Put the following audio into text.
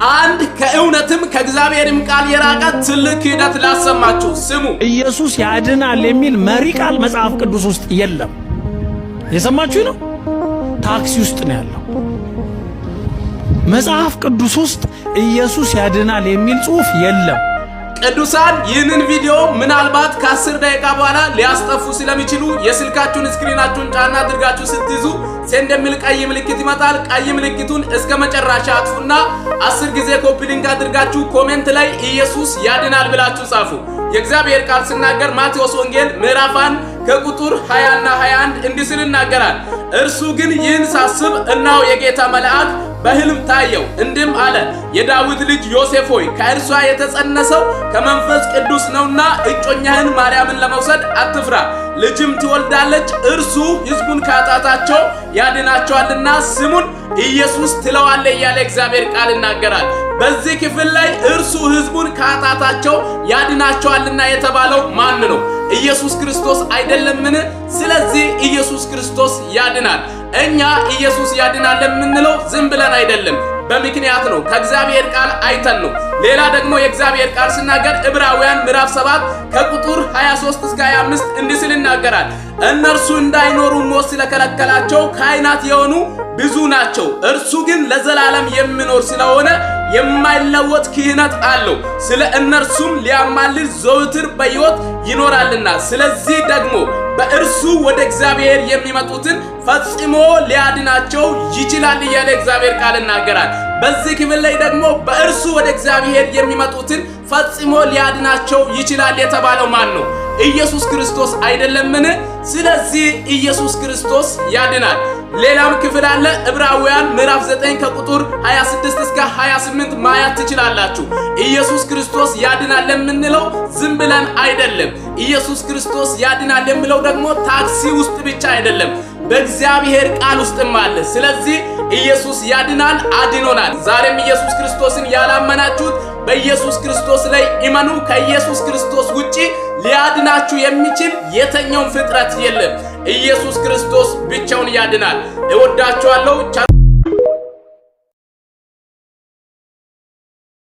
አንድ ከእውነትም ከእግዚአብሔርም ቃል የራቀ ትልቅ ክህደት ላሰማችሁ፣ ስሙ። ኢየሱስ ያድናል የሚል መሪ ቃል መጽሐፍ ቅዱስ ውስጥ የለም። የሰማችሁ ነው። ታክሲ ውስጥ ነው ያለው። መጽሐፍ ቅዱስ ውስጥ ኢየሱስ ያድናል የሚል ጽሑፍ የለም። ቅዱሳን፣ ይህንን ቪዲዮ ምናልባት ከ10 ደቂቃ በኋላ ሊያስጠፉ ስለሚችሉ የስልካችሁን screen ኣችሁን ጫና አድርጋችሁ ስትይዙ send የሚል ቀይ ምልክት ይመጣል። ቀይ ምልክቱን እስከ መጨረሻ አጥፉና 10 ጊዜ copy link አድርጋችሁ comment ላይ ኢየሱስ ያድናል ብላችሁ ጻፉ። የእግዚአብሔር ቃል ሲናገር ማቴዎስ ወንጌል ምዕራፍ 1 ከቁጥር 20 እና 21 እንዲህ ሲል ይናገራል። እርሱ ግን ይህን ሲያስብ እነሆ የጌታ መልአክ በሕልም ታየው፣ እንዲህም አለ፣ የዳዊት ልጅ ዮሴፍ ሆይ፣ ከእርሷ የተጸነሰው ከመንፈስ ቅዱስ ነውና እጮኛህን ማርያምን ለመውሰድ አትፍራ። ልጅም ትወልዳለች፣ እርሱ ሕዝቡን ከኃጢአታቸው ያድናቸዋልና ስሙን ኢየሱስ ትለዋለህ እያለ እግዚአብሔር ቃል ይናገራል። በዚህ ክፍል ላይ እርሱ ሕዝቡን ከኃጢአታቸው ያድናቸዋልና የተባለው ማን ነው? ኢየሱስ ክርስቶስ አይደለምን? ስለዚህ ኢየሱስ ክርስቶስ ያድናል። እኛ ኢየሱስ ያድናል የምንለው ዝም ብለን አይደለም፣ በምክንያት ነው። ከእግዚአብሔር ቃል አይተን ነው። ሌላ ደግሞ የእግዚአብሔር ቃል ሲናገር ዕብራውያን ምዕራፍ 7 ከቁጥር 23 እስከ 25 እንዲህ ሲል ይናገራል። እነርሱ እንዳይኖሩ ሞት ስለከለከላቸው ካህናት የሆኑ ብዙ ናቸው። እርሱ ግን ለዘላለም የሚኖር ስለሆነ የማይለወጥ ክህነት አለው። ስለ እነርሱም ሊያማልድ ዘወትር በሕይወት ይኖራልና። ስለዚህ ደግሞ በእርሱ ወደ እግዚአብሔር የሚመጡትን ፈጽሞ ሊያድናቸው ይችላል እያለ እግዚአብሔር ቃል ይናገራል። በዚህ ክፍል ላይ ደግሞ በእርሱ ወደ እግዚአብሔር የሚመጡትን ፈጽሞ ሊያድናቸው ይችላል የተባለው ማን ነው? ኢየሱስ ክርስቶስ አይደለምን? ስለዚህ ኢየሱስ ክርስቶስ ያድናል። ሌላም ክፍል አለ። ዕብራውያን ምዕራፍ 9 ከቁጥር 26 እስከ 28 ማየት ትችላላችሁ። ኢየሱስ ክርስቶስ ያድናል የምንለው ዝም ብለን አይደለም። ኢየሱስ ክርስቶስ ያድናል የሚለው ደግሞ ታክሲ ውስጥ ብቻ አይደለም፣ በእግዚአብሔር ቃል ውስጥም አለ። ስለዚህ ኢየሱስ ያድናል፣ አድኖናል። ዛሬም ኢየሱስ ክርስቶስን ያላመናችሁት በኢየሱስ ክርስቶስ ላይ እመኑ። ከኢየሱስ ክርስቶስ ውጪ ሊያድናችሁ የሚችል የትኛውም ፍጥረት የለም። ኢየሱስ ክርስቶስ ብቻውን ያድናል። እወዳችኋለሁ።